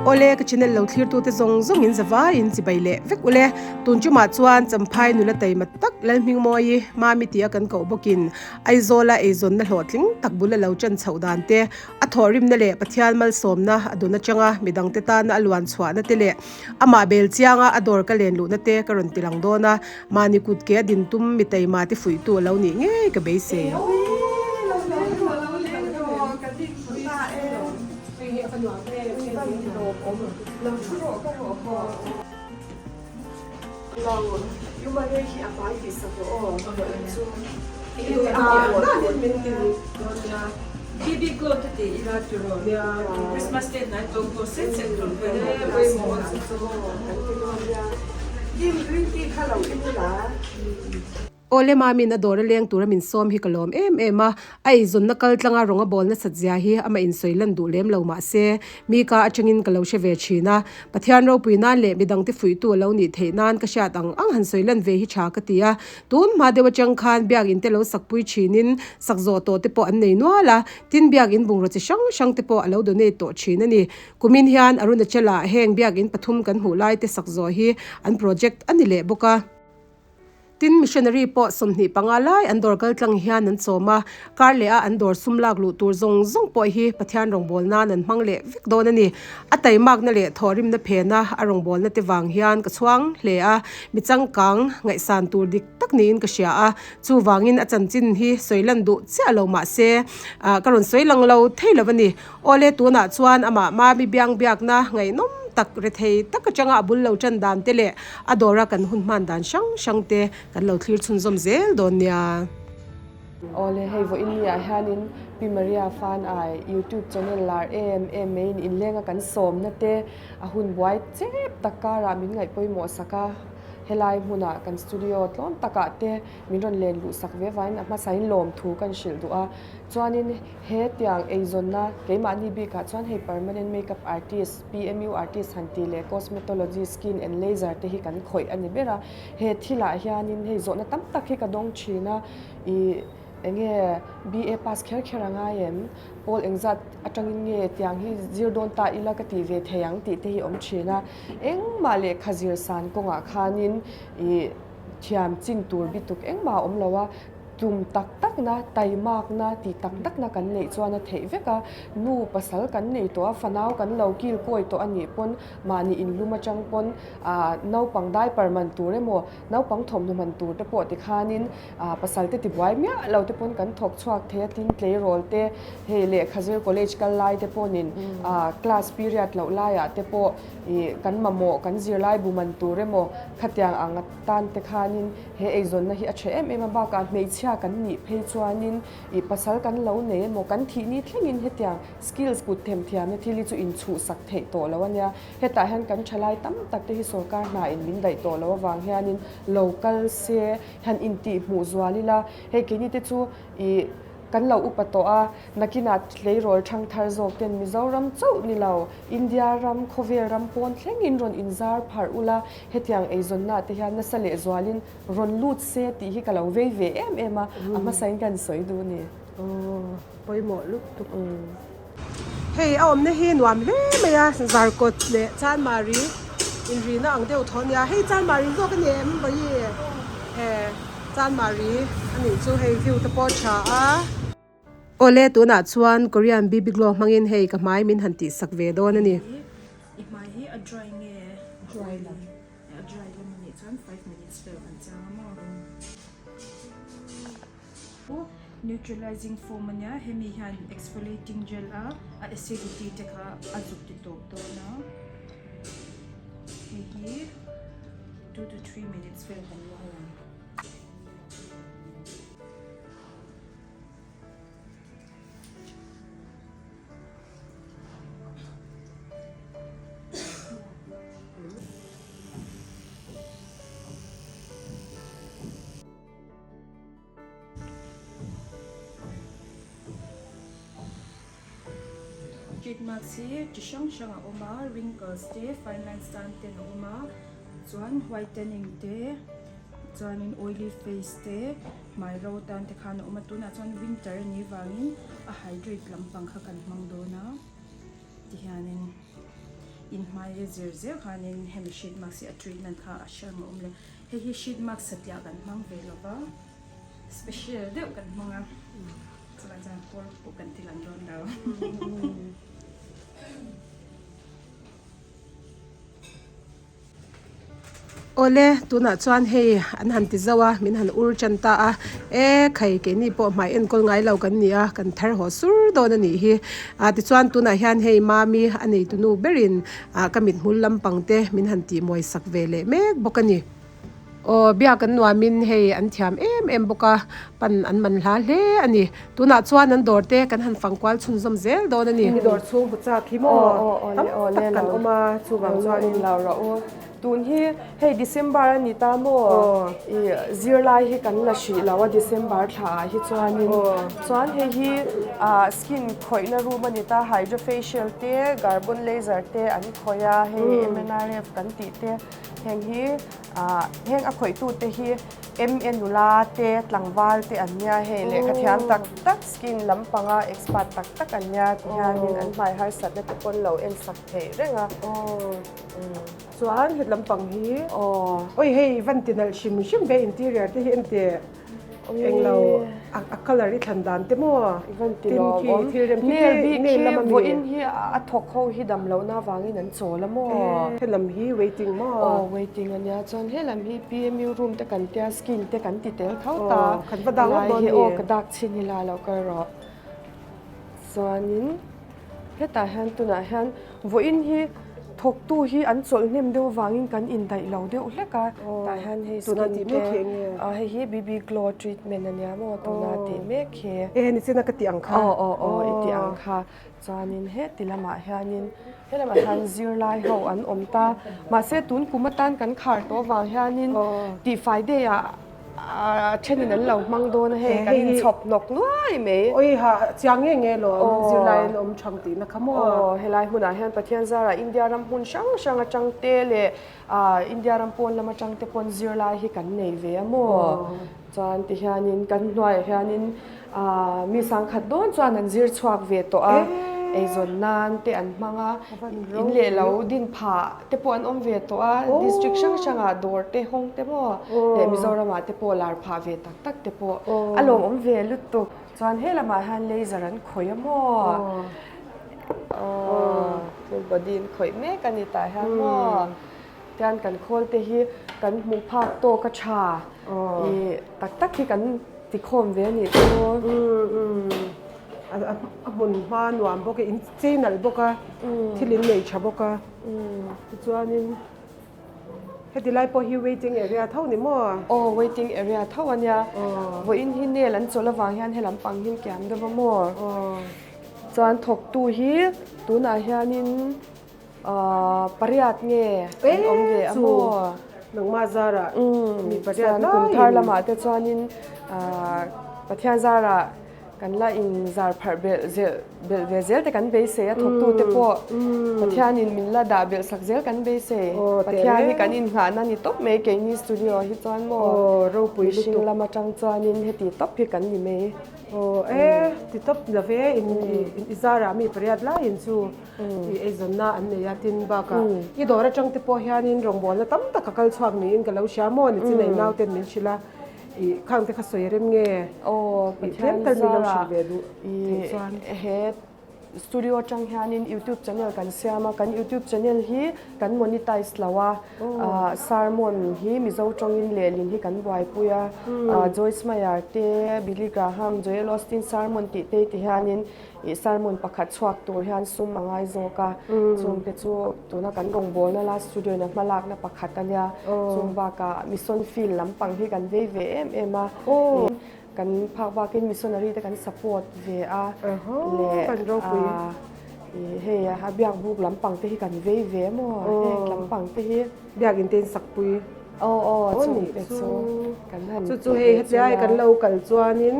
Awle, ka channel lo thlirtute zawng zawngin zavaiin chibai leh vek ule. Tun tumah chuan Champhai nula taima tak Lalhmingmawi, Mami tia kan koh bawkin Aizawla eizawnna hlawhtling tak bul a lo ṭan chhoh dan te, a thawhrimna leh Pathian malsawmna a dun aṭanga midangte tana a luan chhuahna te leh amah bel chianga a dawr ka len luhna te ka rawn ti lang dawn a, mahni kut ke a din tum mi taima te fuihtu a lo nih ngei ka beisei. Awle Mamin a dawr a leng tura min sawm hi ka lawm em em a, a eizawnna kal tlanga rawng a bawl nasat zia hi amah insawi lan duh lem lo mahse mi ka atangin ka lo hre ve thin a, Pathian ropui nan leh midangte fuihtu a lo nih theih nan ka hriat ang ang han sawi lan ve hi tha ka ti a. Tun hma deuh atang khan biakin te lo sakpui thinin sak zawh tawh te pawh an nei nual a, tin biakin bungraw chi hrang hrang te pawh a lo donate tawh thin a ni. Kumin hian Arunachal-ah heng biakin pathum kan hmuh lai te sak zawh hi an project a ni leh bawk a. Tin, missionary pawh 25 lai an dawr kal tlang hian an chawm a, kar leh a an dawr sum lak luh tur zawng zawng pawh hi Pathian rawngbâwl nan an hmang leh vek dawn a ni. A taimakna leh thawhrimna phena a rawngbâwlna te vang hian ka chhuang hle a, mi changkang ngaihsan tur dik tak niin ka hria a, chuvangin a chanchin hi sawi lan duh chiah lo mah se ka rawn sawi lang lo thei lo a ni. Awle tunah chuan amah Mami biang biakna ngaihnawm tak rethei tak atanga a bul lo tan dan te leh a dawra kan hun hman dan hrang hrang te kan lo thlir chhunzawm zel dawn nia. Awle hei vawiin ni ah hianin Pi Maria Fan ai YouTube channel lar em em maiin inlenga kan sawmna te a hun buai chep tak karah min ngaih pawimawh sak a, helai hmunah kan studio tlawm takah te min rawn len luh sak ve vangin a hmasain lawmthu kan hrilh duh a, chuanin He tiang eizawnna keimahni bikah chuan hei permanent makeup artist, PMU artist han tih leh cosmetology, skin and laser te hi kan khawih a ni ber a. He thilah hianin hei zawhna tam tak hi ka dawng thin a, ih enge BA pass kher kher a ngai em? Pawl engzat atangin nge tiang hi zir dawn ta ila ka tih ve thei ang tih te hi awm thin a. Engmah lehkha zir san kawngah khanin ih thiam chin tur bituk engmah a awm lo a. Tum tak takna, taimakna, tih tak takna kan neih chuan a theih vek a, nu pasal kan nei tawh a, fanau kan lo kil kawi tawh a nih pawn mahni inlum atang pawn ah naupang diaper man tur emaw naupang thawmhnaw man tur te pawh tikhanin ah pasal te tibuai miah lo te pawn kan thawk chhuak thei a, tin tleirawl te hei lehkha zir college kal lai te pawnin ah class period loh laiah te pawh ih kan mamawh kan zirlai bu man tur emaw khatiang ang tan te khanin He eizawnna hi a tha em em a, bakah hmeichhia kan nih phei chuanin ih pasal kan lo nei emaw kan thih ni thlengin hetiang skills kut themthiamna thil hi chu inchhuhsak theih tawh lo a nia. Hetah hian kan thalai tam tak te hi sorkar hna in min daih tawh lo avang hianin lo kal se han intihhmuh zual ila hei keini te chu ih kan lo upa tawh a, Nakinah tleirawl thangthar zawk ten Mizoram chauh ni lo, India ram, khawvel ram pawn thlengin rawn inzar pharh ula, hetiang eizawnna te hian nasa leh zualin rawn lut se tih hi ka lo vei ve em em a, a hmasain ka han sawi duh a ni. Aw, pawimawh lutuk. Hei a awmna hi nuam hle mai a, Zarkawt leh Chanmari inrina ang deuh tho a nia, hei Chanmari zawk a ni em vawi? He Chanmari a nih chu hei view te pawh a tha a. Awle tunah chuan Korean BB glow hmangin hei ka hmai min han tih sak ve dawn a ni. I hmai hi a dry nge? Dry lam. A dry lam a nih chuan 5 minutes vel kan chang a maw? Neutralizing foam a nia, hemi hian exfoliating gel a a acidity te kha a zuk ti tawp dawn a. Hei hi 2 to 3 minutes vel kan luai ang. Sheet mask hi chi hrang hrang a awm a, wrinkles te, fine lines tan ten a awm a, chuan whitening te, chuanin oily face te. Hmai ro tan te khan a awm a, tunah chuan winter a nih vangin a hydrate lampang kha kan hmang dawn a, tihianin In hmai a zir zel khanin hemi sheet mask hi a treatment kha a hrang a awm leh. Hei hi sheet mask satliah kan hmang ve lo va, special deuh kan hmang a, chuvang chuan kawr pawh kan ti lang dawn lo. Awle, tunah chuan hei an han ti zauh a, min han ur tan ta a, e khai keini pawh hmai enkawl ngai lo kan ni a, kan thar haw sur dawn a nih hi. Ah tichuan tunah hian hei Mami a neitu nu berin ah ka mithmul lampang te min han tih mawi sak ve leh mek bawk a ni. Aw, biak an nuamin hei an thiam em em bawk a, pan an man hla hle a ni. Tunah chuan an dawr te kan han fang kual chhunzawm zel dawn a ni. I dawr chhung bu chak hi maw tam tak kan awm a, chuvang chuanin. Lo rawh u. Tun hi hei December a ni ta maw? I zirlai hi kan la hrih lo a December thla ah hi chuanin. Chuan hei hi skin khawihna room a ni ta, hydrofacial te, carbon laser te an khawih a, hei MNRF kan tih te. Heng hi heng a khawihtute hi MA nula te tlangval te an nia hei lehkha thiam tak tak skin lampanga expert tak tak an nia ti hianin an hmai harsatna te pawn lo en sak theih reng a. Chuan het lampang hi oi hei van ti nalh hrim hrim ve interior te hi en teh. Englo a colour i thlan dan te maw? Tin khi thil rem khi khi nail lam ami. Vawiin hi a thawk ho hi dam lohna avangin an chawl a maw? He lam hi waiting maw? Aw waiting a nia chuan he lam hi PMU room te kan tia skin te kan ti tel tho ta. Khat va dak ngawt dawn ni. Aw ka dak chhin ila lo kal rawh. Chuanin hetah hian tunah hian vawiin hi thawktu hi an chawlh hnem deuh avangin kan indaih lo deuh hlek a tah hian hei skin te hei hi BB glow treatment a nia maw tuna tih mek hi e nichina ka tih ang kha aw aw aw i tih ang kha chuanin heti lamah hianin helamah hian zirlai ho an awm ta mahse tun kum atan kan khar tawh avang hianin tihfai day ah A thenin an lo hmang dawn a hei kan inchhawp hnawk nuai mai. Oi ha chiang nge nge lo zirlai an awm thang tihna kha maw. Aw helai hmunah hian Pathian zarah India ram hmun hrang hrang atang te leh India ram pawn lam atang te pawn zirlai hi kan nei ve a maw. Chuan ti hianin kan hnuaiah hianin Mi sangkhat dawn chuan an zir chhuak ve tawh a, eizawn nan te an hmang a, in leh lo din phah te pawh an awm ve tawh a, district hrang hrangah dawr te hawng te maw leh Mizoramah te pawh lar phah ve tak tak te pawh a lawmawm ve lutuk. Chuan he lamah hian laser an khawih a maw? Aw, full body an khawih mek a ni tah hian maw? Tian kan khawl te hi kan hmuh phak tawk a tha i tak tak hi kan ti khawm ve a nih chu. A hmun hma nuam bawk a, in chei nalh bawk a, thil in nei tha bawk a. Tichuanin heti lai pawh hi waiting area tho ni maw? Aw waiting area tho a nia. Vawiin hi nail an chawlh avang hian he lampang hi kiam deuh a maw? Chuan thawktu hi tunah hianin Pariat nge an awm ve a maw? Nangmah zarah mi pariat lai. Kum thar lamah te chuanin Pathian zarah kan la in zar pharh belh zel belh ve zel te kan beisei a thawktu te pawh Pathianin min la dah belh sak zel kan beisei. Pathian hi kan innghahna ni tawp mai keini studio hi chuan maw mihring lam atang chuanin heti tawp hi kan ni mai. Aw e ti tawp lo ve in i zarah mi pariat laiin chu. I eizawnna an nei a, tin bakah i dawr atang te pawh hianin rawngbawlna tam tak a kal chhuak niin ka lo hria maw ni chin ei nauten min hrilh a, i khang te kha sawi rem nge? Aw I tlem Pathian tal min lo zara hrilh ve duh i theih chuan. He studio atang hianin youtube channel kan siam a, kan youtube channel hi kan monetize lo a, sermon hi Mizo tawngin lehlin hi kan buaipui a, Joyce Meyer te, Billy Graham, Joel Osteen sermon tih te ti hianin Ih sermon pakhat chhuak tur hian sum a ngai zawk a, chungte chu tuna kan rawngbawlna la studio in a hma lakna pakhat a nia, chung bakah mission field lampang hi kan vei ve em em a, kan phak bakin missionary te kan support ve a, leh ih hei a biak buk lampang te hi kan vei ve maw, heng lampang te hi. Biak in te in sakpui. Aw aw chungte chu kan han Chu chu hei hetlai kan lo kal chuanin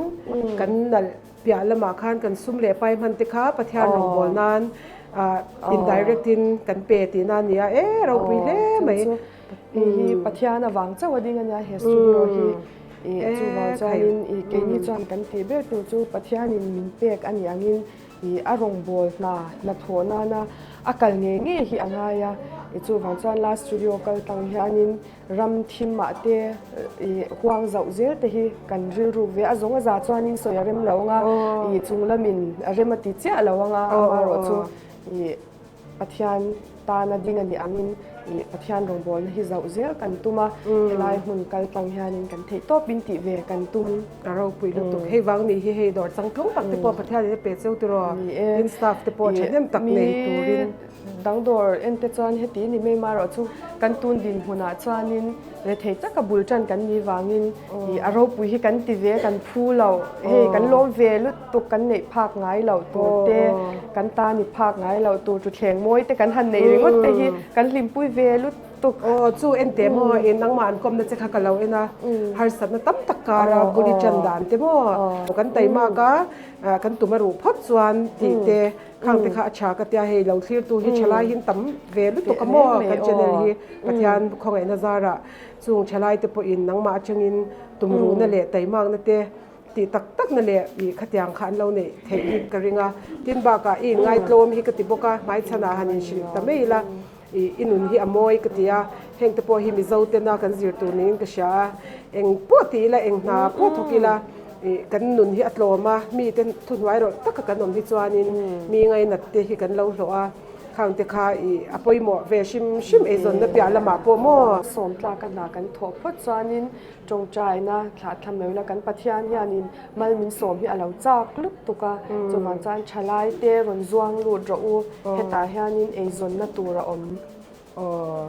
kan nalh. Piah lamah khan kan sum leh pai hman te kha Pathian rawngbâwl nan indirect in kan pe tihna a ni a, e ropui hle mai. Hei hi Pathian avang chauh a ding a nia he studio hi. I chuvang chuanin i keini chuan kan tih ber tur chu Pathianin min pek a nih angin i a rawngbâwl hna hnathawh nana. a kal ngei ngei hi a ngai a, i chuvang chuan last studio kal tang hianin ram thim ah te i huang zauh zel te hi kan rilruk ve a, a zawng a za chuanin sawi a rem lo ang a, i chung lamin a rem a ti chiah lo ang a, amaherawh chu i Pathian tana ding a nih angin i Pathian rawngbawlna hi zauh zel kan tum a, helai hmun kal tlang hianin kan theih tawpin tih ve kan tum. Ka ropui lutuk. Hei vang nih hi hei dawr chang tlung tak te pawh Pathian in a pe cheu tiraw? Tin staff te pawh thahnem tak nei turin. Dang dawr en te chuan heti ni mai marawh chu kan tun dinhmunah chuanin rethei taka bul tan kan nih vangin i a ropui hi kan ti ve kan phu lo. Hei kan lawm ve lutuk kan neih phak ngai loh tur te kan ta ni phak ngai loh tur thuthleng mawi te kan han nei ringawt te hi kan hlimpui ve lutuk. Aw chu en teh maw i nangmah an kawmna che kha ka lo en a harsatna tam tak kara bul i tan dan te maw kan taimak a kan tum a ruh phawt chuan tih te Khang te kha a tha ka tia hei lo thlir tu hi thalai hin tam ve lutuk a maw kan channel hi Pathian khawngaihna zarah chung thalai te pawhin nangmah atangin tumruhna leh taimakna te tih tak takna leh ih khatiang kha an lo neih theih hi ka ring a tin bakah i inngaitlawm hi ka ti bawk a hmaichhanah han inhrilh ta mai ila ih i nun hi a mawi ka ti a heng te pawh hi Mizo tena kan zir tur niin ka hria a eng pawh ti ila eng hna pawh thawk ila ih kan nun hi a tlawm a mi te thuhnuai rawlh taka kan awm hi chuanin mi ngainat te hi kan lo hlawh a khang te kha ih a pawimawh ve hrim hrim eizawnna piah lamah pawh maw. Sawm tlaka hna kan thawh phawt chuanin Tawngtaina thlah thla mai ula kan Pathian hianin mal min sawm hi a lo chak lutuk a, chuvang chuan thalai te rawn zuang lut rawh u, hetah hianin eizawnna tur a awm. Aw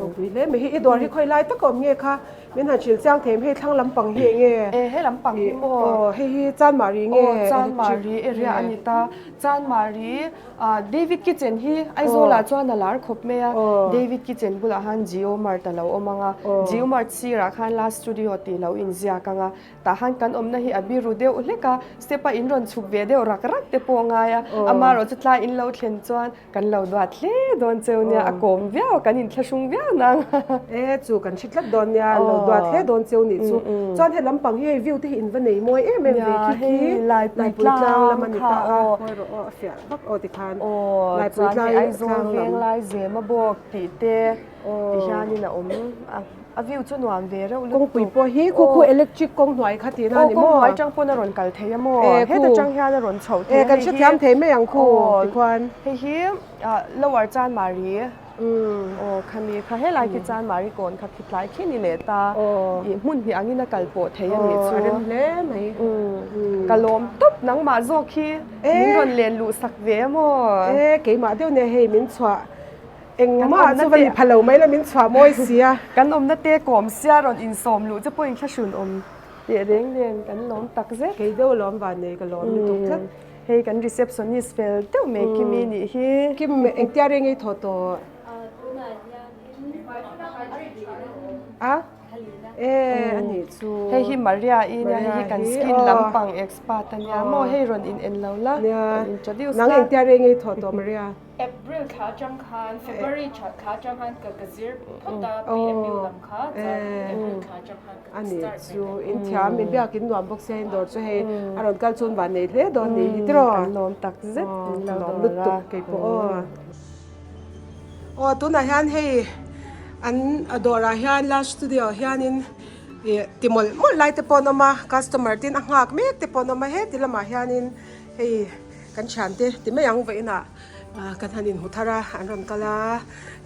ropui hle mai hi, i dawr hi khawi lai tak a awm nge kha min han hrilh chiang thei em hei thlang lampang hi eng nge? E he lampang hi maw? Aw hei hi Chanmari nge? Aw Chanmari area a ni ta, Chanmari Ah David Kitchen hi Aizawl ah chuan a lar khawp mai a, David Kitchen bulah khan Jio Mart a lo awm ang a, Jio Mart sirah khan Last Studio tih lo inziak ang a, tah khan kan awmna hi a biru deuh hlek a, step a in rawn chhuk ve deuh rak rak te pawh a ngai a, amaherawh chu tlai in lo thlen chuan kan lo duat hle dawn cheu nia, a kawm viau a, kan inthlahrung viau nang. E chu kan hre tlat dawn nia, an lo duat hle dawn cheu nih chu. Chuan he lampang hi hei view te hi in va nei mawi em em ve khi khi Laipui tlang lam a ni ta a, ngawi rawh aw a fiah. Vak aw tikhan Aw Laipui chuan tlai hei Aizawl tlang lam. veng lai zema bawk tih te ti hianin a awm a, a view chu nuam ve reuh lutuk. Kawngpui pawh hi khu khu electric kawng hnuai kha tihna a ni maw? Aw kawng hnuai tang pawn a rawn kal thei a maw? Heta tang hian a rawn chhoh thei a hei hi. Kan hrethiam thei mai ang khu tikhuan. Hei hi Lower Chanmari. Aw khami kha helai khi chuan Mari kawn kha khi tlai khi ni leh ta ih hmun hnih angin a kal pawh thei a nih chu. Aw a rem hle mai. Ka lawm tawp nangmah zawk hi min rawn len luh sak ve a maw? E keimah deuh nia hei min chhuah engmah chu va ni pha lo mai la min chhuah mawi sia. Kan awmna te kawm sia rawn insawm luh che pawhin thlahrun awm teh reng nen kan lawm tak zet. Kei deuh lawm van nei ka lawm lutuk tlat. Hei kan receptionist fel deuh mai Kimi nih hi. Kim engtia reng ei thaw tawh? Tunah hianin A e a nih chu. Hei hi Maria i nia hei hi kan skin lampang expert a nia maw hei rawn in en lo la kan introduce la. Nang engtia reng ei thaw tawh Maria? April thla atang khan February thla atang khan ka ka zir phawt a PMU lam kha chuan April thla atang khan ka A nih chu in thiam in biak in nuam bawk sia in dawr chu hei a rawn kal chun van nei hle dawn ni hi tiraw. Kan lawm tak zet in lo dawr a. Lutuk kei pawh aw. Aw tunah hian hei an dawrah hian last studio ah hianin ih ti mawlh mawlh lai te pawh an awm a customer tin a nghak mek te pawh an awm a heti lamah hianin hei kan thiante ti mai ang vawiinah. Kan han inhmu thar a, an rawn kal a,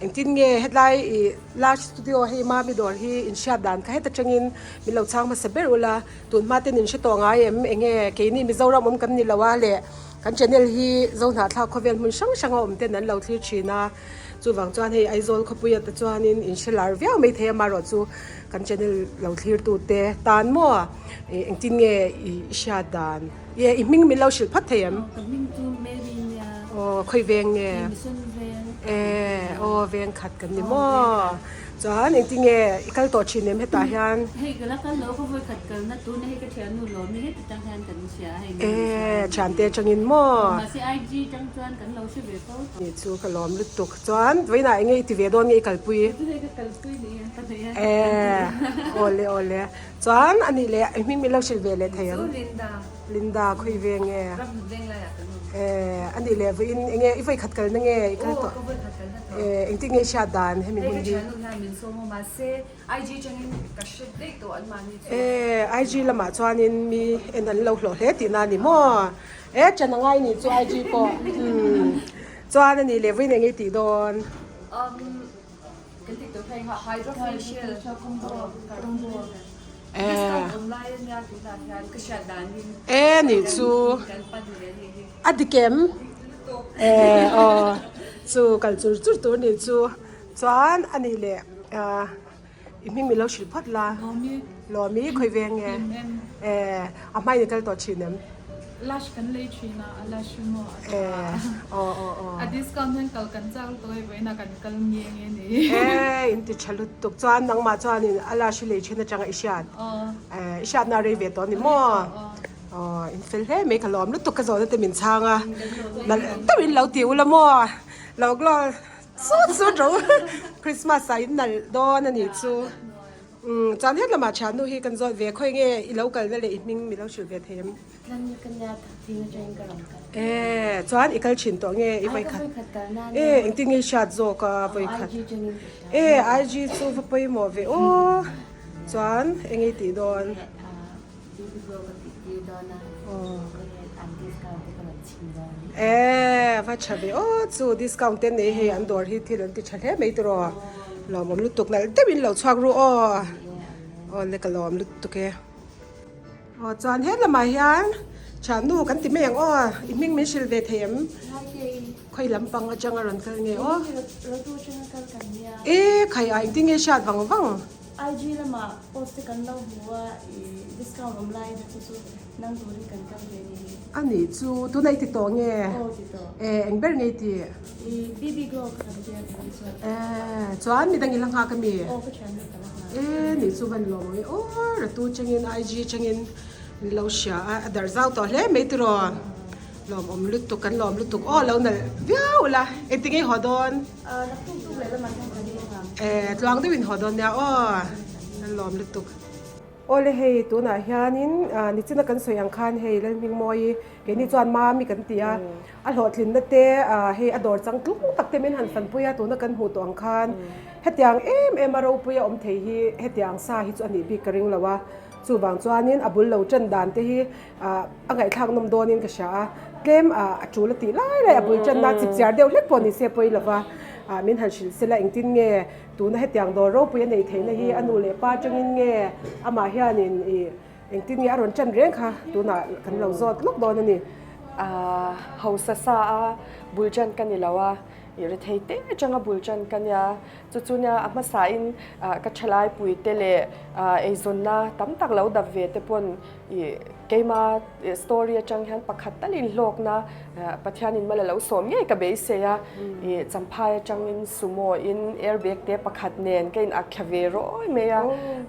engtin nge hetlai ih large studio hei Mami dawr hi inhriat dan kha heta tangin min lo chhang hmasa ber ula, tun hma ten inhre tawh ngai em enge keini Mizoram awm kan ni lo a leh kan channel hi Zohnahthlak khawvel hmun hrang hranga awm ten an lo thlir thin a, chuvang chuan hei Aizawl khawpui ah te chuanin inhre lar viau mai thei a marawh chu kan channel lo thlir tu te tan maw ih engtin nge ih hriat dan. Ye, i hming min lo hrilh phawt thei em? Aw, ka hming chu Mary nia. Aw, khawi veng nge? Hei Mission veng. E, aw veng khat kan ni maw? Chuan engtinge i kal tawh thin em hetah hian? Hei ka la kal lo ka vawi khat kalna tuna hei ka thiannu lawm hi heti tang hian kan hria hei min Eh thiante atangin maw? Mahse IG tang chuan kan lo hre ve fo tawh. Ni chu ka lawm lutuk. Chuan vawiinah enge i ti ve dawn nge i kalpui? Chu hei ka kalpui ni an pahnih hian Eh awle awle. Chuan anih leh i hming min lo hrilh ve leh thei ang? Chu Linda. Linda khawi ve nge? Ram hnut veng laiah kan awm. Eh anih leh vawiin enge i vawi khat kalna nge i kal tawh? Aw ka vawi khat kalna tawh. Eh engtin nge i hriat dan hemi hmun hi? Hei ka thiannu hian min sawm a mahse IG atangin ka hre daih tawh an mahni chu. Eh IG lamah chuanin mi en an lo hlawh hle tihna a ni maw? Eh ṭan a ngai nih chu IG pawh umm chuan anih leh vawiin enge i tih dawn? Um kan tih tur phei kha hydra facial combo combo discount awm lai ania tunah hian ka hriat danin Eh nih chu kan pan ve anih hi. A dik em? Eh aw chu kal chur chur tur nih chu chuan anih leh ah i hming min lo hrilh phawt la. Lawmi. Lawmi khawi veng nge? Eh a hmain i kal tawh thin em? Lash kan lei thin a, a lash hi maw a tha. Eh aw aw aw. A discount hian kal kan chak lutuk a hei vawiinah kan kal nge nge ni. Eh in ti tha lutuk chuan nangmah chuanin a lash hi lei thin atanga i hriat. Aw. Eh i hriatna a rei ve tawh a ni maw? Aw. Aw in fel hle mai ka lawm lutuk ka zawhna te min chhang a nalh deuh in lo ti ula maw lo glow sut sut ro Christmas ah in nalh dawn a nih chu umm chuan het lamah thiannu hi kan zawt ve khawi nge i lo kalna leh i hming mi lo hrilh ve thei em? E chuan i kal thin tawh nge i vawikhat e engtin nge i hriat zawk a vawikhat e IG chu va pawimawh ve aw chuan eng nge i tih dawn? Eee va tha ve aw chu discount te nei hei an dawr hi thil an ti tha hle mai tiraw lawmawm lutuk nalh deuhin lo chhuak ru aw aw le ka lawm lutuk e aw chuan he lamah hian thiannu kan ti mai ang aw i hming min hrilh ve thei em khawi lampang atanga rawn kal nge aw e khai ah engtin nge hriat vang vang. IG lamah post te kan lo hmu a, i discount awm lai na chu chu nang turin kan kal ve ni hi. A nih chu, tunah i ti tawh nge? Aw ti tawh. Eh, eng ber nge i ti? I BB glow ka kan tia tih hi chuan. Eh, chuan midang i la nghak ami? Aw ka thian ka la nghak. Eh, nih chu van lawm ang e aw, ratu changin IG changin min lo hria a, a darh zau tawh hle mai tiraw? Lawmawm lutuk, kan lawm lutuk aw lo nalh viau ula, engtin nge i haw dawn? Eh tluang deuh in haw dawn nia aw an lawm lutuk. Awle hei tunah hianin nichina kan sawi ang khan hei Lalhmingmawi keini chuan Mami kan ti a, a hlawhtlinna te hei a dawr chang tlung tak te min han fanpui a tuna kan hmuh tawh ang khan hetiang em em a ropui a awm thei hi hetiang sa hi chu a nih bik ka ring lo a, chuvang chuanin a bul lo tan dan te hi A ngaihthlak nawm dawnin ka hria a, tlem a tul a tih lai lai a bul tanna chip chiar deuh hlek pawh ni se pawi lova min han hrilh sela engtin nge tuna hetiang dawr ropui a neih theihna hi a nu leh pa atangin nge amah hianin ih engtin nge a rawn tan reng kha tunah kan lo zawt lawk dawn a ni. A hausa sa a bul tan ka ni lo a, ih rethei te atanga bul tan ka nia, chu chu nia a hmasain ka thalai te leh eizawnna tam tak lo dap ve te pawn Ih keima story atang hian pakhat talin hlawkna Pathianin mal a lo sawm ngei ka beisei a, ih Champhai atangin sumo in airbag te pakhat nen ka in ak thla ve rawi mai a,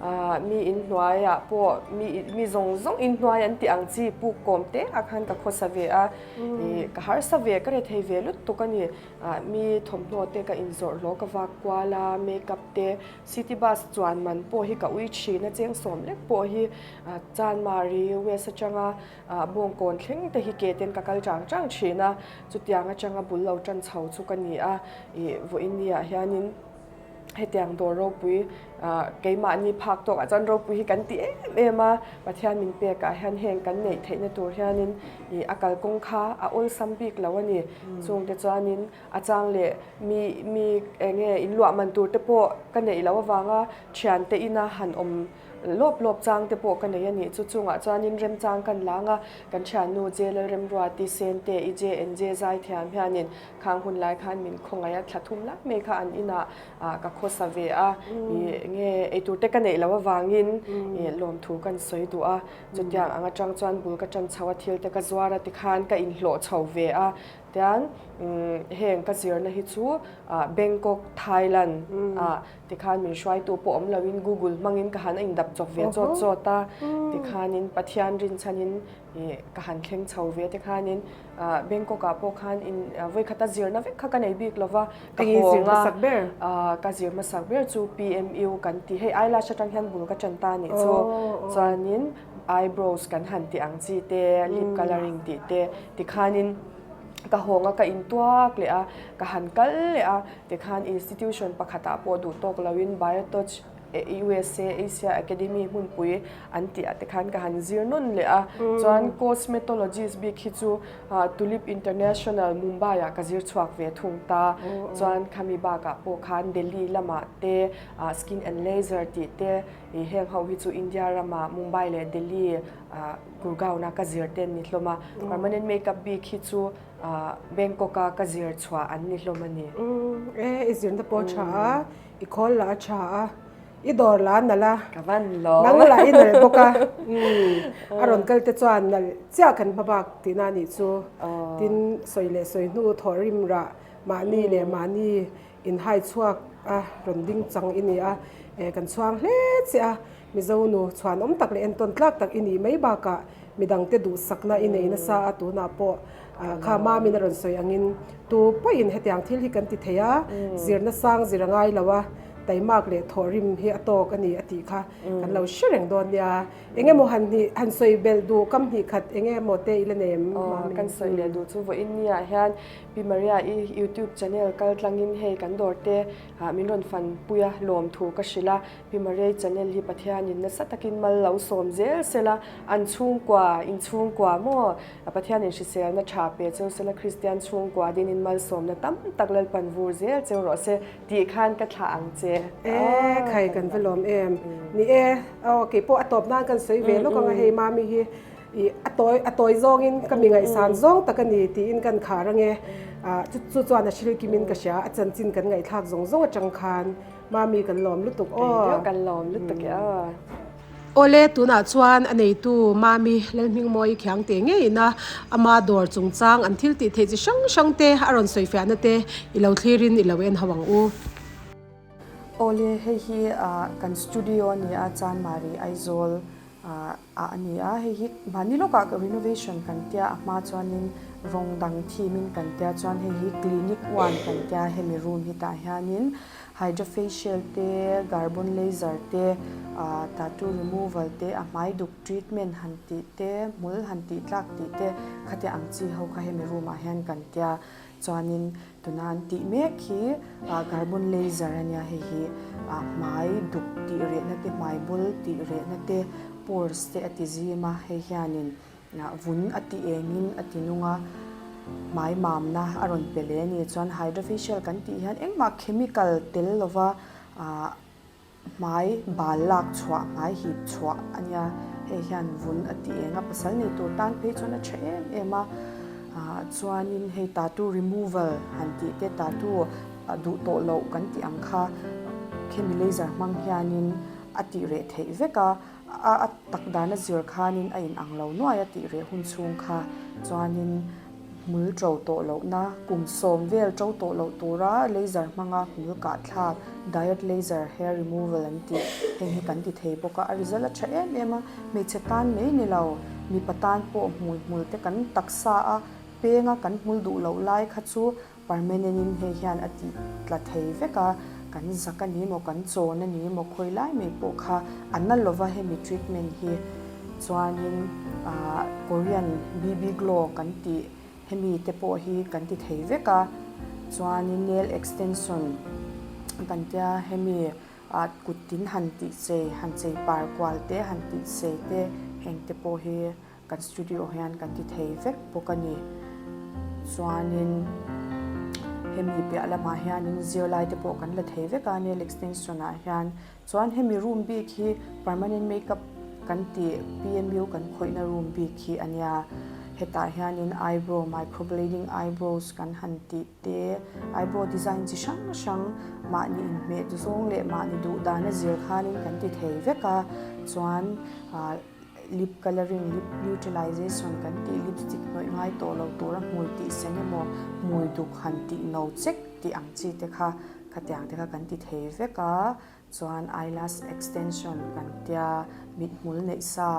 ah mi inhnuaiah pawh mi mi zawng zawng inhnuai an tih ang chi puk kawm te ah khan ka khawsa ve a, ih ka harsa ve ka rethei ve lutuk a ni, ah mi thawmhnaw te ka inzawrh hlawh ka vak kual a, makeup te City bus chuan man pawh hi ka ui thin a, cheng sawm lek pawh hi Chanmari West atanga Bawngkawn thleng te hi ke ten ka kal chang chang thin a, chutiang atanga bul lo tan chho chu ka ni a, ih vawiin ni ah hianin hetiang dawr ropui keimahni phak tawkah chuan ropui hi kan ti em em a, Pathian min pekah hian heng kan neih theihna tur hianin ih a kalkawng kha a awlsam bik lo a ni, chungte chuanin A chang leh mi mi eng nge in luah man tur te pawh ka neih loh avanga thiante ina han awm lawp lawp chang te pawh ka nei a nih chu. Chungah chuanin remchang kan lang a, kan thiannu Jailal Remruati Sente i JNJ zaithiam hianin khang hun lai khan min khawngaih a, thla thum lai mai kha an inah ka khawsa ve a, ih nge eitur te ka neih loh avangin ih lawmthu kan sawi duh a, chutiang ang atang chuan bul ka tan chho a, thil te ka zuar a tikhan ka inhlawh chho ve a. Tian heng ka zirna hi chu Bangkok, Thailand ah tikhan min hruaitu pawh awm loin Google hmangin ka han a indap chawp ve chawt chawt a. Tikhanin Pathian rinchhanin ka han thleng chho ve tikhanin Bangkok ah pawh khan in vawikhata zirna vek kha ka nei bik lova ka hawng a. Ka zir hmasak ber chu PMU kan ti. Hei eyelash atang hian bul ka tan ta anih chu. Chuanin eyebrows kan han tih ang chi te, lip colouring tih te tikhanin ka hawng a, ka intuak leh a, ka han kal leh a, tikhan institution pakhatah pawh duh tawk loin Biotouch USA Asia Academy hmunpui an tih ah tikhan ka han zir nawn leh a, chuan cosmetologist bik hi chu Tulip International Mumbai ah ka zir chhuak ve thung ta, chuan khami bakah pawh khan Delhi lamah te skin and laser tih te I heng ho hi chu India rama Mumbai leh Delhi Gurgaon a ka zir te an ni hlawm a, permanent makeup bik hi chu Bangkok a ka zir chhuah an ni hlawm a ni. E, i zirna pawh a tha a, i khawl lah a tha a, i dawr lah a nalh a, Ka van lo. Nang lah i nalh bawk a, a rawn kal te chuan nalh chiah kan hma bak tihna a nih chu. Tin, sawi leh sawi hnu thawh rim rah mahni leh mahni Inhai chhuak a rawn ding chang i ni a, eh kan chhuang hle che a, Mizo nu chhuanawm tak leh entawn tlak tak i nih mai bakah midangte duhsakna i nei nasa a, tunah pawh kha Mamin a rawn sawi angin tu pawhin hetiang thil hi kan ti thei a, zirna sang zir a ngai lo a, taimak leh thawhrim hi a tawk a ni a tih kha kan lo hre reng dawn nia. Eng emaw han hnih han sawi belh duh kam hnih khat eng emaw te i la nei em Mamin? Kan sawi leh duh chu vawiin nia hian Pi Maria i YouTube channel kal tlangin hei kan dawr te min rawn fan pui a lawm thu ka hrilh a, Pi Maria i channel hi Pathianin nasa takin mal lo sawm zel sela, an chhungkua, in chhungkua maw Pathianin hriselna tha pe cheu sela, Kristian chhungkua dinin malsawmna tam tak Lalpan vur zel cheu rawh se tih khan ka thlah ang che. E khai kan va lawm em. Ni e, aw keipawh a tawp nan kan sawi ve lawk ang a hei Mami hi I a tawi a tawi zawngin ka mi ngaihsan zawng tak a ni tiin kan khar ange. Ah chu chu chuan a hril kimin ka hria a chanchin kan ngaihthlak zawng zawng atang khan Mami kan lawm lutuk aw. Kan lawm lutuk e aw. Awle tunah chuan a neitu Mami Lalhmingmawi khiang teh ngeiin a ama dawr chungchang an thil tih theih chi hrang hrang te a rawn sawi fiahna te i lo thlirin i lo en ho ang u. Awle hei hi kan studio a ni a Chanmari Aizawl ah a ni a, hei hi mahni lawkah renovation kan tia a hma chuanin rawng dang theme in kan tia chuan hei hi clinic one kan tia hemi room hi tah hianin hydra facial te carbon laser te ah tattoo removal te a hmai duk treatment han tih te hmul han tih tlak tih te khati ang chi ho kha hemi room ah hian kan tia Chuanin tuna an tih mek hi carbon laser a nia, hei hi hmai duk tih rehna te, hmai bul tih rehna te, pores te a ti zim a, hei hianin vun a ti engin a ti nung a, hmai mamna a rawn pe leh a ni. Chuan hydrofacial kan tih hian engmah chemical tel lova Hmai bal lak chhuah, hmai hip chhuah a nia. Hei hian vun a ti eng a, pasal nei tur tan phei chuan a tha em em a. Chuanin hei tattoo removal han tih te, tattoo duh tawh loh kan tih ang kha khemi laser hmang hianin a tih reh theih vek a. A tak dan a zir khanin a inang lo nuai a tih reh hun chhung kha. Chuanin. Hmul ṭo tawh lohna, kum sawm vel ṭo tawh loh tura laser hmanga hmul kah thlak, diode laser hair removal an tih, heng hi kan ti thei bawk a, a result a ṭha em em a, hmeichhe tan mai ni lo, mipa tan pawh hmui hmul te kan taksa a penga kan hmul duh loh lai kha chu permanent in hei hian a ti tla thei vek a, kan zak a ni maw, kan chawn a ni maw, khawi lai mai pawh kha a na lova hemi treatment hi. Chuanin ah Korean BB glow kan tih hemi te pawh hi kan ti thei vek a, chuanin nail extension kan tia hemi ah kut tin han tih chei han chei par kual te han tih chei te heng te pawh hi kan studio hian kan ti thei vek bawk a ni. Chuanin hemi piah lamah hianin zirlai te pawh kan la thei vek a nail extension ah hian. Chuan hemi room bik hi permanent makeup kan tih PMU kan khawihna room bik hi a nia. Hetah hianin eyebrow, microblading eyebrows kan han tih te, eyebrow design chi hrang hrang mahni inhmeh zawng leh mahni duh dana zir khanin kan ti thei vek a. Chuan. lip colouring, lip neutralization kan tih lipstick hnawih ngai tawh lo tura hmui tih sen emaw hmui duk han tih no chek tih ang chi te kha khatiang te kha kan ti thei vek a. Chuan eyelash extension kan tia mithmul neih sa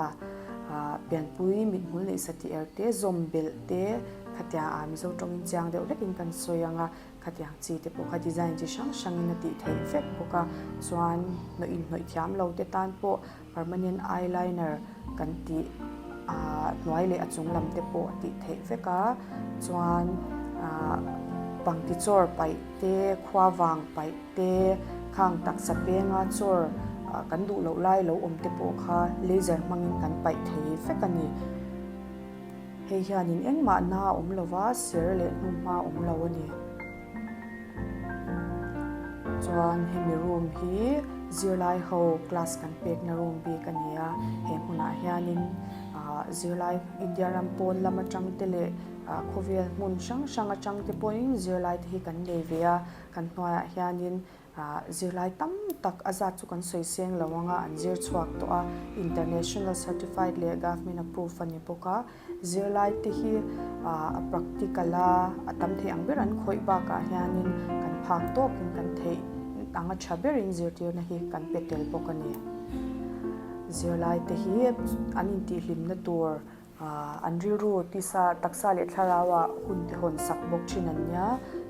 ah pianpui mithmul neih sa tih er te zawm belh te khatiang ah Mizo tawngin chiang deuh hlekin kan sawi ang a khatiang chi te pawh kha design chi hrang hrangin a tih theih vek bawk a chuan hnawih inhnawih thiam lo te tan pawh permanent eyeliner kan tih ah hnuai leh a chung lam te pawh a tih theih vek a chuan ah pangti chawr paih te khuavang paih te khang taksa penga chawr ah kan duh loh lai lo awm te pawh kha laser hmangin kan paih thei vek a ni hei hianin engmah na a awm lo va ser leh hnuhma a awm lo a ni. Chuan hemi room hi zirlai ho class kan pekna room bik a ni a, he hmunah hianin ah zirlai India ram pawn lam atang te leh ah khawvel hmun hrang hrang atang te pawhin zirlai te hi kan nei ve a, kan hnuaiah hianin ah zirlai tam tak a zat chu kan sawi seng lo ang a, an zir chhuak tawh a, international certified leh government approve a ni bawk a. Zirlai te hi a practical a, a tam theih ang ber an khawih bakah hianin kan phak tawkin kan theih ang a tha berin zirtirna hi kan pe tel bawk a ni. Zirlai te hi an intihhlimna tur an rilru tisa taksa leh thlarau ah hun te hawn sak bawk thin an nia.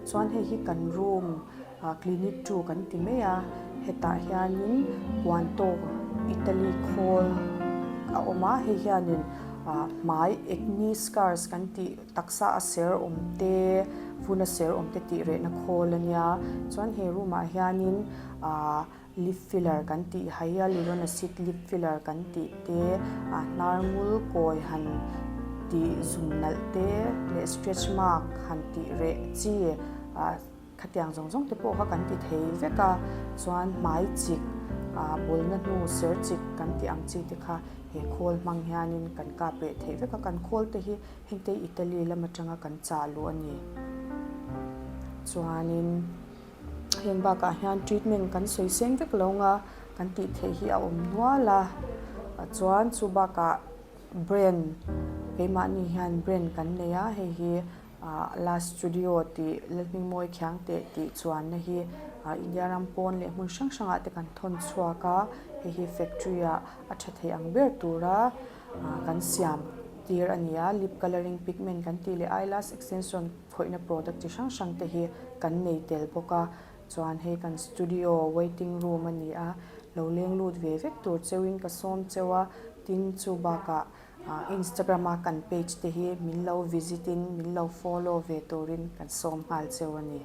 Chuan hei hi kan room Clinic chu kan ti mai a, hetah hianin Quanto Italy khawl a awm a, hei hianin hmai acne scars kan tih taksa a ser awm te, vun a ser awm te tih rehna khawl a nia. Chuan he room ah hianin lip filler kan tih hyaluronic acid lip filler kan tih te, hnar ngul kawi han tih zum nalh te leh stretch mark han tih reh chi. Khatiang zawng zawng te pawh kha kan ti thei vek a, chuan hmai chik, ah bawlna hnu ser chik kan tih ang chi te kha he khawl hmang hianin kan kap reh theih vek a, kan khawl te hi hengte Italy lam atanga kan chah luh a ni. Chuanin heng bakah hian treatment kan sawi seng vek lo nga kan tih theih hi a awm nual a, chuan chu bakah brand keimahni hian brand kan nei a, hei hi La Studio tih Lalhmingmawi Khiangte tih chuanna hi India ram pawn leh hmun hrang hrangah te kan thawn chhuak a, hei hi factory ah a tha thei ang ber tura kan siam tir a ni a, lip colouring pigment kan tih leh eyelash extension khawihna product chi hrang hrang te hi kan nei tel bawk a, chuan hei kan studio waiting room a ni a, lo leng lut ve vek tur cheuhin ka sawm cheu a, tin chu bakah Instagram a kan page te hi min lo visit in min lo follow ve turin kan sawm nghal cheu a ni.